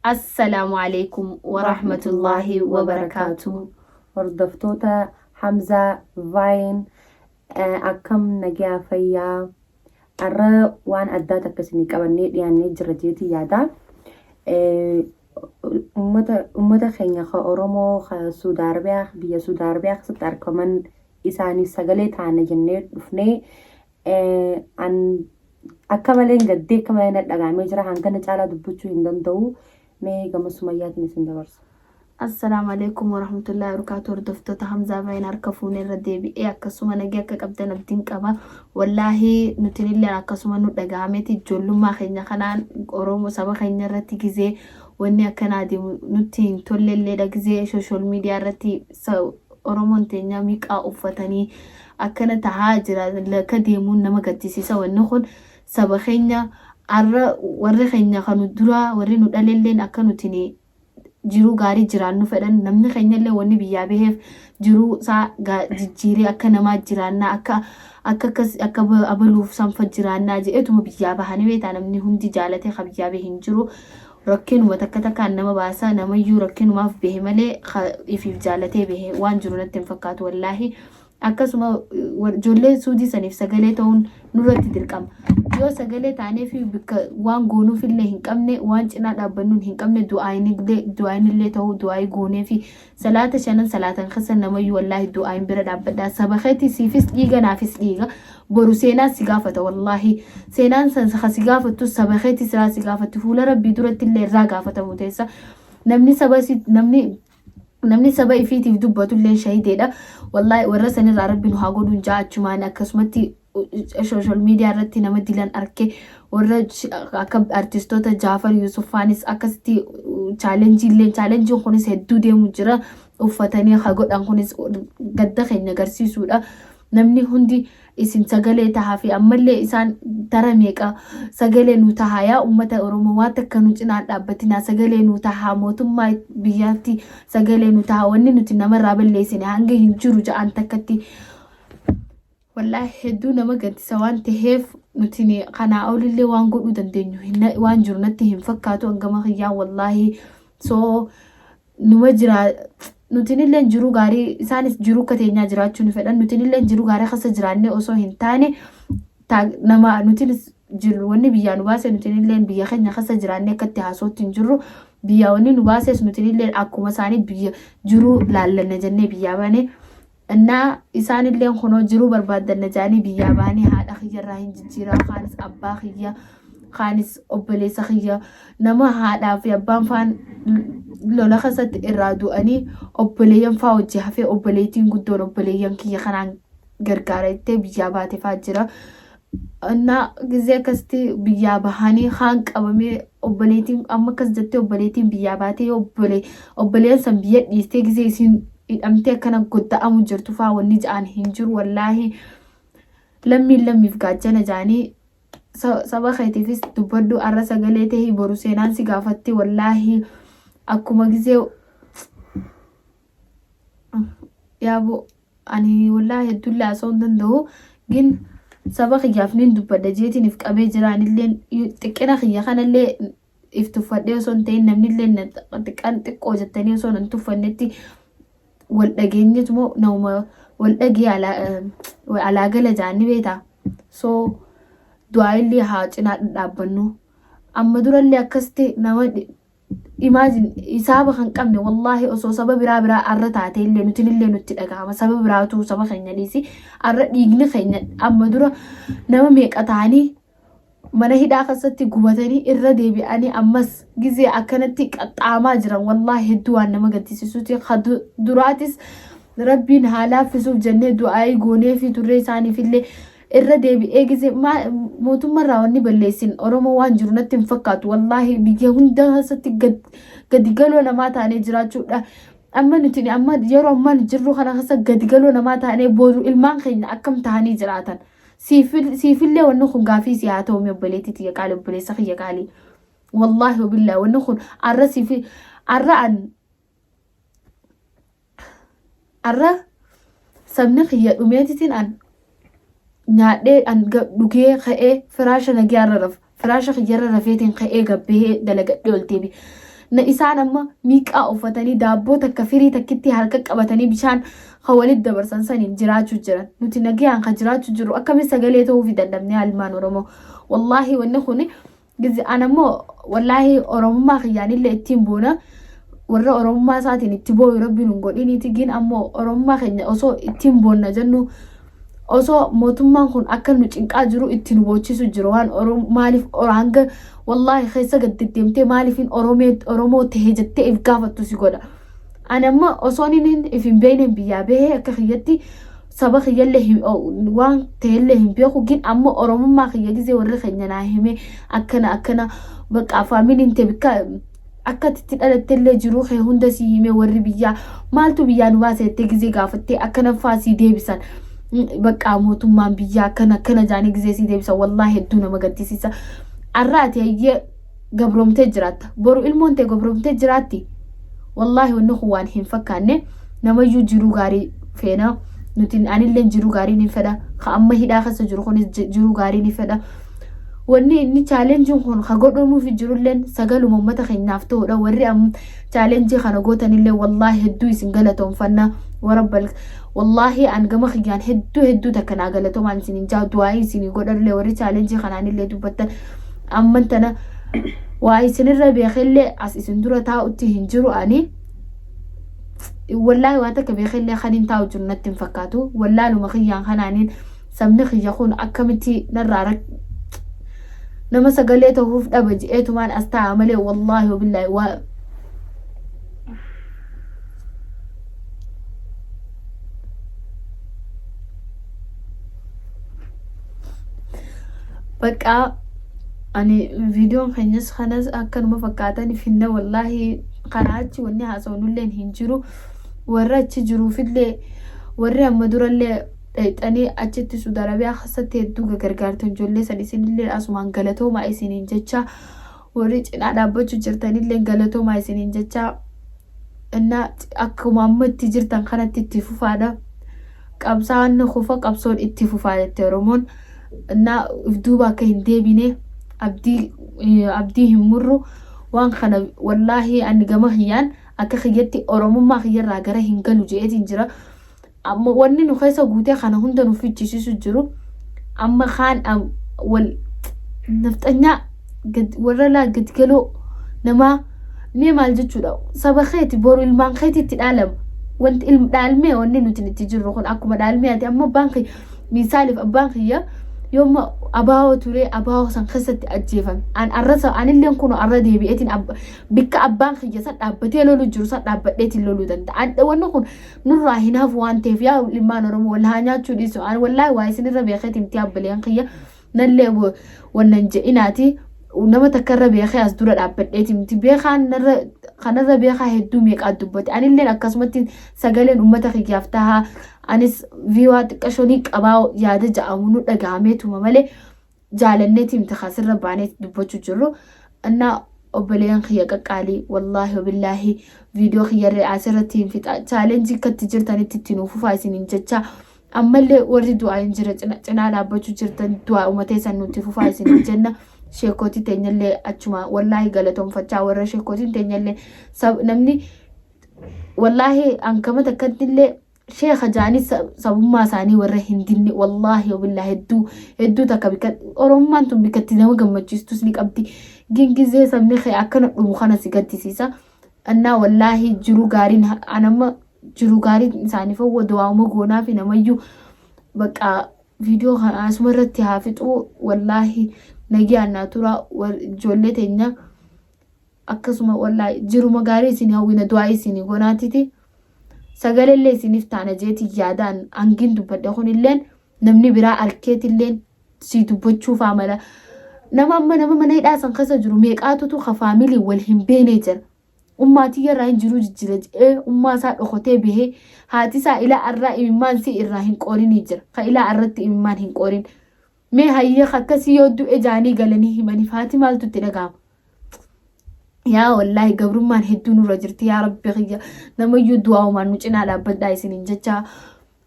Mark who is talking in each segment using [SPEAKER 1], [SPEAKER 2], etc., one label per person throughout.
[SPEAKER 1] Assalaamu Aleykum Warahmatullaahi Wabarakaatuh.
[SPEAKER 2] Hordoftoota Hamzaa Vine akkam nagaa fayyaa? Arra waan addaa takka isinii qabannee dhiyaannee jirra jeetii yaada. Ummata keenya ka Oromoo ka Suudi Arabiyaa, biyya Suudi Arabiyaa keessatti argaman isaaniif sagalee taana jennee dhufnee. An akka malee gaddee, akka malee na dhagahamee jira. Hangana caalaa dubbachuu hin danda'u. Mee gama Sumayyaatiin isin dabarsa.
[SPEAKER 1] Assalaamu alaikum warahmatullahi wabarakatuh. Hordoftoota Hamzaa Vine, harka fuunee irra deebi'ee akkasuma nagee akka qabdan abdiin qaba. Wallaahi nutinillee akkasuma nu dhagahameeti ijoollummaa keenya kanaan Oromoo saba keenya irratti gizee wanni akkanaa deemu nutti hin tollelleedha. Gizee social media irratti Oromoon teenya miqaa uffatanii akkana tahaa jira lakka deemuun nama gaddisiisa. Wanni kun saba keenya arra warri keenya kanu dura warri nu dhalelleen akka nuti jiruu gaarii jiraannu fedhan. Namni keenyallee wanni biyyaa baheef jiruu isaa jijjiiree akka namaa jiraannaa, akka akkas akka abaluuf sanfa jiraannaa jedheetuma biyyaa bahanii beektaa. Namni hundi jaalatee ka biyyaa bahe hin jiru. Rakkinuma takka takkaan nama baasa. Namayyuu rakkinumaaf bahe malee ifiif jaalatee bahe waan jiru natti hin fakkaatu wallaahi. Akkasuma ijoollee Suudii saniif sagalee ta'uun nurratti dirqama. Yoo sagalee taanee fi bakka waan goonuuf illee hin qabne, waan cinaa dhaabbannuun hin qabne, du'aayin illee ta'uu du'aayii goonee fi salaata shanan salaatan keessa namayyuu wallaahi du'aayin bira dhaabbadhaa. Saba keetii siifis dhiiga, naafis dhiiga. Boru seenaan si gaafata wallaahi. Seenaan san si gaafattu saba keetii siraa si gaafatti, fuula Rabbii duratti illee irraa gaafatamu teessa. Namni saba namni saba ifiitiif dubbatullee shahideedha. Wallaahi warra sanirraa Rabbi nu haa godhuun jaa. Achumaan akkasumatti social media irratti nama dilan arke, warra akka artistoota Jaafar Yusuf faanis akkasitti challenge illee, challengeiin kunis hedduu deemu jira. Uffatanii haa godhan, kunis gadda keenya agarsiisuudha. Namni hundi isin sagalee tahaa fi ammallee isaan tara meeqa sagalee nu tahaa. Yaa ummata Oromoo, waan takka nu cinaan dhaabbatinaa, sagalee nu tahaa, mootummaa biyyaatti sagalee nu tahaa. Wanni nuti namarraa balleessine hanga hin jiru ja'an takkatti. Wallaahi hedduu nama gaddisa. Waan ta'eef nuti kanaa olillee waan godhuu dandeenyu waan jiru natti hin fakkaatu hangama kiyyaa wallaahi. So numa jira, nutinillee jiruu gaarii, isaanis jiruu akka teenyaa jiraachuu ni fedhan. Nutinillee jiruu gaarii keessa jiraannee osoo hin taane nama nutinis jiru wanni biyyaa nu baase, nutinillee biyya keenya keessa jiraannee akka itti haasootti hin jirru. Biyya wanni nu baases nutinillee akkuma isaanii biyya jiruu laallanna jennee biyyaa baane. Innaa isaanillee kunoo jiruu barbaaddanna jedhanii biyyaa baanii haadha kiyyarraa hin jijjiiraa, kaanis abbaa kiyya, kaanis obboleessa kiyya, nama haadhaa fi abbaan faan lola keessatti irraa du'anii obboleeyyan faa hojii hafee, obboleettiin guddoon obboleeyyan kiyya kanaan gargaara jettee biyyaa baate faa jira. Innaa gizee akkasitti biyyaa bahanii kaan qabamee, obboleettiin amma akkas jettee obboleettiin biyyaa baatee obboleeyyan san biyya dhiistee gizee isiin hidhamtee akkana godda'amu jirtu faa wanni ja'an hin jiru wallaahi. Lammiin lammiif gaachana ja'anii, saba keetiifis dubbadhu, arra sagalee tahii, boru seenaan si gaafatti wallaahi. Akkuma gizee yaaboo ani wallaahi hedduullee haasa'uu hin danda'u, gin saba kiyyaaf nin dubbadha jeetiin if qabee jira. Anillee xiqqina kiyya kanallee if tuffadhee osoo hin ta'in, namnillee na xiqqaan xiqqoo jettanii osoo hin tuffannetti wal dhageenyetuma nama wal dhagee alaa gala jaanni beektaa. So du'aa illee haa cinaa dhaabbannu. Amma durallee akkasitti nama imagine hisaaba kan qabne wallaahi. Osoo saba biraa biraa arra taate illee nuti illee nutti dhagahama. Saba biraatu saba keenya dhiisi, arra dhiigni keenya amma dura nama meeqa ta'anii mana hidhaa keessatti gubatanii irra deebi'anii ammas gizee akkanatti qaxxaamaa jiran, wallaahi hedduu waan nama gaddisiisuti. Duraatis Rabbiin haa laaffisuuf jennee du'aayii goonee fi turree isaaniif illee irra deebi'ee gizee mootummaarraa wanni balleessin Oromoo waan jiru natti hin fakkaatu wallaahi. Biyya hunda keessatti gadi galoo namaa taanee jiraachuudha. Amma nuti amma yeroo ammaa jirru kana keessa gadi galoo namaa taanee boodu ilmaan keenya akkam ta'anii jiraatan? Siifillee wanni kun gaafii si haa ta'u. Obboleettii tiyya qaali, obboleessa kiyya qaali, wallaahi wabillaahi wanni kun arra siifi arra an arra sabni kiyya dhumeetitiin an nyaadhee, an dhugee ka'ee firaasha nagee arra raf firaasha kiyyarra rafeetiin ka'ee gabbahee dalagadhee ol deebi. Na isaan amma miiqaa uffatanii daabboo takka firii takkitti harka qabatanii bishaan kan walitti dabarsan saniin jiraachuu jiran. Nuti nagayaan kan jiraachuu jirru akkamiin sagalee ta'uufi dadhabnee ilmaan Oromoo. Wallaahi wanni kun gizi an ammoo wallaahi Oromummaa kiyyaanillee ittiin boona. Warra Oromummaa isaatiin itti booyu rabbiin hin godhiniiti gin ammoo Oromummaa keenya osoo ittiin boonna jennu osoo mootummaan kun akka nu cinqaa jiru itti nu boochisu jiru waan Oromoo maaliif hanga wallaahi keessa gad deddeemtee maaliifin Oromoo tahe jettee if gaafattu si godha. Ani amma osoon inni if hin beekneen biyyaa bahee akka kiyyatti saba kiyyallee waan ta'ellee hin beeku gin amma Oromummaa kiyya gizee warri keenya naa hime akkana akkana bakka faamiliin ta'e bikka akka itti dhalattellee jiruu kee hunda sii hime warri biyyaa maaltu biyyaa nu baase jettee gizee gaafattee akkana faa sii deebisan. Bakka mootummaan biyyaa akkana akkana jaanii gizee sii deebisan wallaahi hedduu nama gaddisiisa. Arraa ati hayyee gabroomtee jiraatta. Boru ilmoon ta'e gabroomtee jiraatti. Wallaahi wanni kun waan hin fakkaanne namayyuu jiruu gaarii feena. Nuti anillee jiruu gaarii ni fedha. Ka amma hidhaa keessa jiru kunis jiruu gaarii ni fedha. Wanni inni chaalenjiin kun ka godhamuuf jirulleen sagaluma uummata keenyaaf ta'udha. Warri amma chaalenjii kana gootanillee wallaahi hedduu isin galatoomfanna. Warabbal wallaahi an gama kiyyaan hedduu hedduu takka naa galatoomaan isin hin jaa du'aa'ii isin godhallee warri chaalenjii kanaanillee dubbattan amman tana waa isinirra beekellee as isin dura taa'utti hin jiru ani. Wallaahi waa takka beekellee kan hin taa'u jiru natti hin fakkaatu. Wallaaluma kiyyaan kanaaniin sabni kiyya kun akkamitti narraa nama sagalee ta'uuf dhaba je'eetumaan as taa'a malee wallaahi wabillaahi waa Bakka ani viidiyoon keenyas kanas akkanuma fakkaatan finna wallaahi karaa achi wanni haasawnulleen hin jiru warra achi jiruufillee warri amma durallee dhayxanii achitti Suudi Arabiyaa keessatti hedduu gargaartan ijoollee san isinillee asumaan galatoomaa isiniin jecha warri cinaa dhaabbachuu jirtanillee galatoomaa isiniin jecha innaa akkuma amma itti jirtan kanatti itti fufaadha. Qabsaa'aan kufa qabsoon itti fufaa jette Oromoon. Innaa if duuba akka hin deebine abdii abdii hin murru waan kana wallaahi ani gama kiyyaan akka kiyyatti Oromummaa kiyyarraa gara hin galu je'eetiin jira. Amma wanni nu keessa guutee kana hunda nu fichisiisu jiru amma kaan wal nafxanyaa warra laa gadi galoo namaa mee maal jechuudha saba keeti boru ilmaan keetitti dhaalama wanti ilm dhaalmee wanni nuti itti jirru kun akkuma dhaalmee ati amma abbaan kiyya misaaliif abbaan kiyya yooma abaa'oo ture abaa'oo san keessatti ajjeefame an arra anilleen kun arra deebi'eetiin bikka abbaan kiyya san dhaabbatee lolu jiru san dhaabbadheetiin loluu danda'a wanni kun nurraa hin hafu waan ta'eef yaa ilmaan Oromoo wal haa nyaachuu dhiisu ani wallaahi waa isinirra beekeeti miti abbaleen kiyya nallee wannan je'inaati nama takka irra beekee as dura dhaabbadheeti miti beekaan narra kanarra beekaa hedduu meeqaa dubbate anilleen akkasumatti sagaleen ummata kiyyaaf tahaa anis viiwaa xiqqashonii qabaa yaada ja'amu nu dhaga'ameetuma malee jaalanneeti miti kasirra baanee dubbachuu jirru innaa obboleeyyan kiyya qaqqaalii wallaahi wabillaahi viidiyoo kiyyarree asirratti hin fixa chaalenjii akkatti jirtanitti itti nuuf fufaa isiniin jecha ammallee warri du'aa hin jira cinaa dhaabbachuu jirtan du'aa uummatee san nutti fufaa isiniin jenna sheekootii teenyallee achuma wallaahi galatoomfachaa warra sheekootiin teenyallee namni wallaahi hankama takkattillee Sheekha ja'anii sabummaa isaanii warra hin dinne wallaahi wabillaahi hedduu hedduu takka bikka Oromummaan tun bikka itti nama gammachiistus ni qabdi. Gingizee sabni kee akkana dhumu kana si gaddisiisa. Annaa wallaahi jiruu gaariin anamma jiruu gaariin isaaniif hawwa du'aa'uma goonaa fi namayyuu bakka viidiyoo kana asuma irratti haa fixuu wallaahi nagiyaan naa tura ijoollee teenya akkasuma wallaahi jiruma gaarii isin hawwina du'aa isin gonaatiti sagalellee isiniif taana jeeti yaadaan hangiin dubbadhe kunilleen namni biraa arkeetilleen sii dubbachuufaa mala nama amma nama mana hidhaa san keessa jiru meeqaatutu ka faamilii wal hin beene jira ummaa tiyya irraa hin jiruu jijjira jedhee ummaa isaa dhokotee bahee haati isaa ilaa arraa imimmaan sii irraa hin qorinii jira ka ilaa arratti imimmaan hin qorin mee hayyee akkasii yoo du'e jaanii galanii himaniif haati maaltu itti dhaga'ama. Yaa wallaahi gabrummaan hedduu nurra jirti yaa rabbi kiyya namayyuu du'aa'umaan nu cinaa dhaabbadhaa isiniin jecha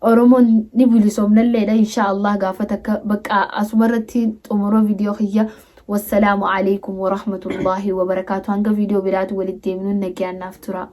[SPEAKER 1] Oromoon ni bilisoomnalleedha insha Allah gaafa takka bakka asuma irratti xumura viidiyoo kiyya Wassalaamu alaikum warahmatullaahi wabarakaatu. Hanga viidiyoo biraatu walitti deebinuun nagayaan naaf tura.